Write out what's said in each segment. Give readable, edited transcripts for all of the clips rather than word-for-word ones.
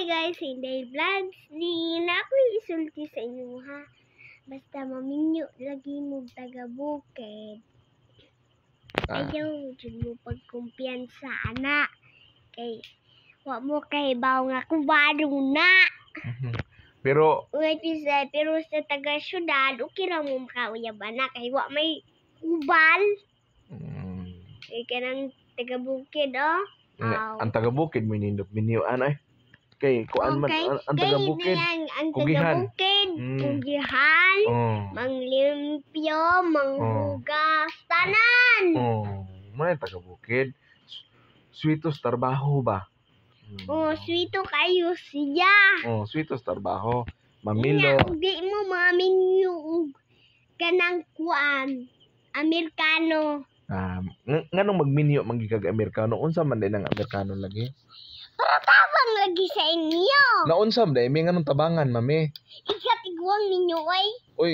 Guys, Inday Vlogs ni na ako isulti sa inyo ha. Basta maminyo lagi mo taga bukid. Ayaw jud mo pagkumpiyansa ana. Kay wa mo kahibaw nga kubado na. Pero Uy, pisa, pero sa taga syudad, okay ra mo makauyab ana kay wa may kubal. Kay kanang taga bukid oh. Nga, Aw. ang taga bukid mo nindot minyo ay. Kay kuan man Okay, ang taga kay bukid. ang Kugihan. taga bukid, kugihan, manglimpyo, manghugas, tanan. Oh, mo na taga bukid. Sweetos trabaho ba? Oh, sweeto kayo siya. Oh, sweetos trabaho. Nya, Mamilo. ug di mo maminyo og kanang kuan, Amerikano. Ah, nganong magminyo man gikag Amerikano? Unsa man din ang Amerikano lagi? Pero tabang lagi sa inyo. Naunsa man dai mi nganong tabangan, mami? Ikatiguang ninyo ay. Uy,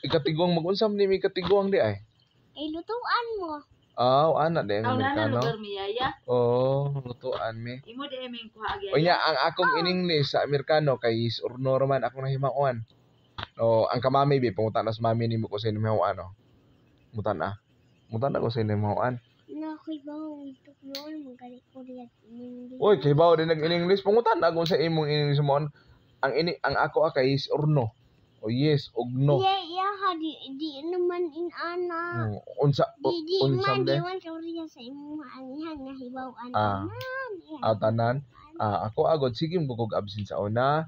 ikatigwang magunsa man di mi ikatigwang di ay. Ay lutuan mo. Ah, ana di ang Aw na na Amerikano. lugar mi yaya. Oh, lutuan mi. Imo di aming kuha ag Unya yaya. ang akong in English sa Amerikano kay is or no man akong nahimaoan. Oh, ang kamami bi pangutan na sa mami nimo ko sa himaoan oh. Mutan na. Mutan na ko sa himaoan. Na ako'y bawo tukloon mo gali ko riyan in English. Uy, kay bawo din nag in English, pangutan na kung sa imong in English mo. Ang ini ang ako kay is or no. O yes og no. Yeah, ha, di, di naman in ana. Unsa Di, di unsa man, de? di man, sorry sa imong anihan nga hibaw-an. Ah. Tanan. Ah, tanan. Ah, ako agod sige mo kog absent sa una.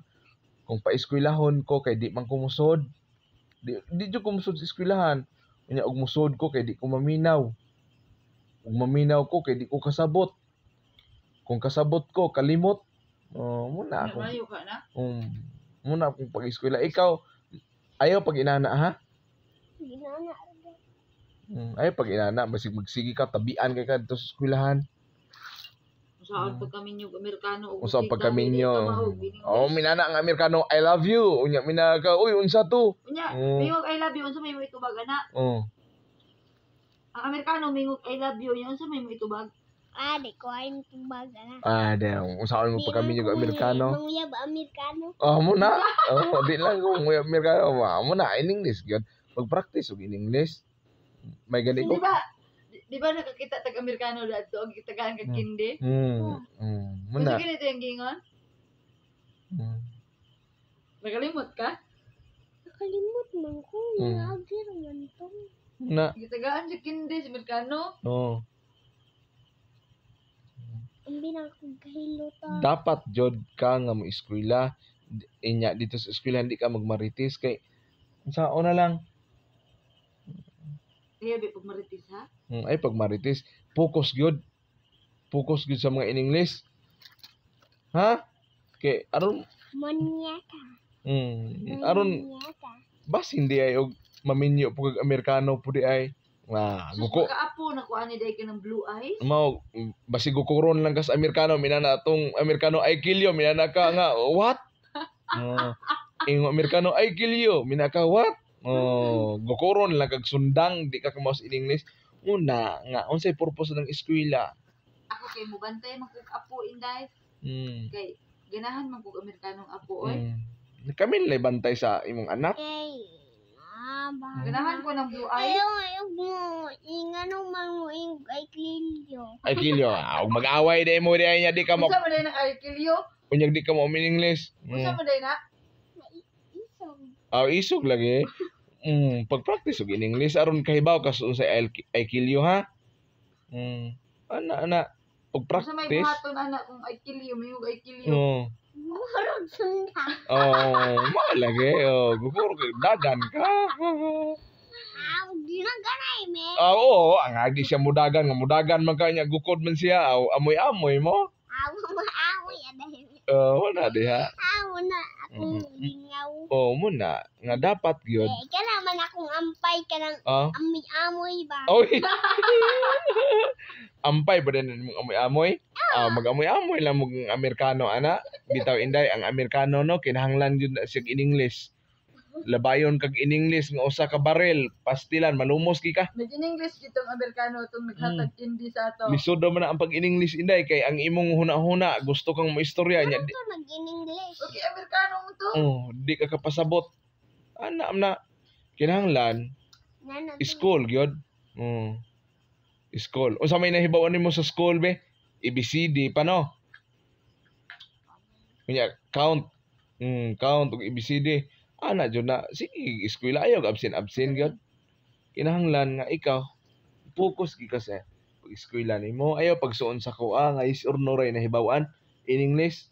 Kung paeskwelahon ko kay di man ko musod. Di di jud ko musod sa eskwelahan. Unya og musod ko kay di ko maminaw. Ug maminaw ko kay di ko kasabot. Kung kasabot ko kalimot. Oh, muna ako. Mayo ka na. Muna akong pag-eskwela. Ikaw ayaw pag inana ha? Ginana. Ayaw pag inana basig magsige ka tabian kay ka dito sa eskwelahan. Usaon pagkaminyo og Amerikano og Unsa bukid, pagkaminyo. dili ka mahog, in Oh, English. minana ang Amerikano, "I love you." Unya mina ka, "Uy, unsa to?" Unya, mingog "I love you," unsa may mo itubag ana? Oh. Ang Amerikano mingog "I love you," unya unsa may mo itubag? Ah, di ko ay tubag ana. Ah, daw. Unsaon mo pagkaminyo og Amerikano? Manguyab Amerikano. Oh, mo na. Oh, di lang ko mo Amerikano. Ah, mo na in English gyud. Pag-practice og in English. May gani ko. Di ba? Di ba nakakita tag Amerikano dadto ang gitagaan kag kindi? Mo Unsa na. gani to yung gingon? Nakalimot ka? Nakalimot man ko. Naagir man to. Na. Gitagaan siya kindi sa Amerikano. Oh. Ang binang kong kahilo ta. Dapat jud ka nga mo eskwela. Inya dito sa eskwela hindi ka magmarites kay unsaon na lang. Kaya bi pag marites ha? Ay pag marites, focus gyud. Focus gyud sa mga in English. Ha? Kay aron Manyaka. Aron Manyaka. bas hindi ay og maminyo po kag Amerikano po di ay. Ah, Sus, guko makaapo na ko ani dai ka ng blue eyes. mao basig gukuron lang kas Amerikano minana atong Amerikano, "I kill you," minana ka nga, "What?" Oh, ing Amerikano, "I kill you," minaka, "What?" Oh, gukuron lang kag sundang di ka kamaos in English. Una nga unsay purpose ng eskwela? Ako kay mubantay man kog apo, Inday. Kay ganahan man kog Amerikanong apo oy. Kami nilay bantay sa imong anak. Kay ah, ba. Ganahan ko ng blue eyes. Ayaw, ayaw mo. Ingano man mo ing ay klilyo. "I kill you." Ah, ug mag-away di mo di ay nya di ka mo Unsa man day nang "I kill you"? Unyag di ka mo in English. Unsa man day na? Isog. Ah, isog lagi. Pag-practice og in English aron kahibaw ka sa unsay "I kill you" ha. Ana ana og Unsa may practice. buhaton ana kung "I kill you," mayug "I kill you"? Oh. Murag sunda. Oh, mao lagi. Oh, gukuro kay dagan ka. Ah, ginaganay me. Ah, oo, ang agi siya mudagan nga mudagan man kanya gukod man siya. Aw, amoy-amoy mo. Aw, maawi adahin. Oh, wala diha. Aw na akong lingaw. Oh, muna nga dapat gyud. Eh, kana man akong ampay kanang amoy-amoy ba? Oy. Ampay ba din imong amoy-amoy? Ah, mag-amoy-amoy lang mong Amerikano ana. Bitaw, Inday, ang Amerikano no kinahanglan gyud na siya in English. Labayon kag in English nga usa ka barel, pastilan malumos gi ka. Nag-in English gitong Amerikano itong naghatag candy sa ato. Lisod man na ang pag in English, Inday, kay ang imong huna-huna gusto kang moistorya nya Ano to nag-in English? Okay, Amerikano mo to. Oh, di ka kapasabot. Ana na kinahanglan Nano to? School gyud. Oh. School. Unsa may nahibaw-an nimo sa school be? ABCD pa, no? Unya count. Count og ABCD. Ana jud na sige eskwela, ayaw absent absent gyud. Kinahanglan nga ikaw focus gi ka sa pag-eskwela nimo. Ayaw pagsuon sa kuha nga yes or no ray nahibaw-an in English.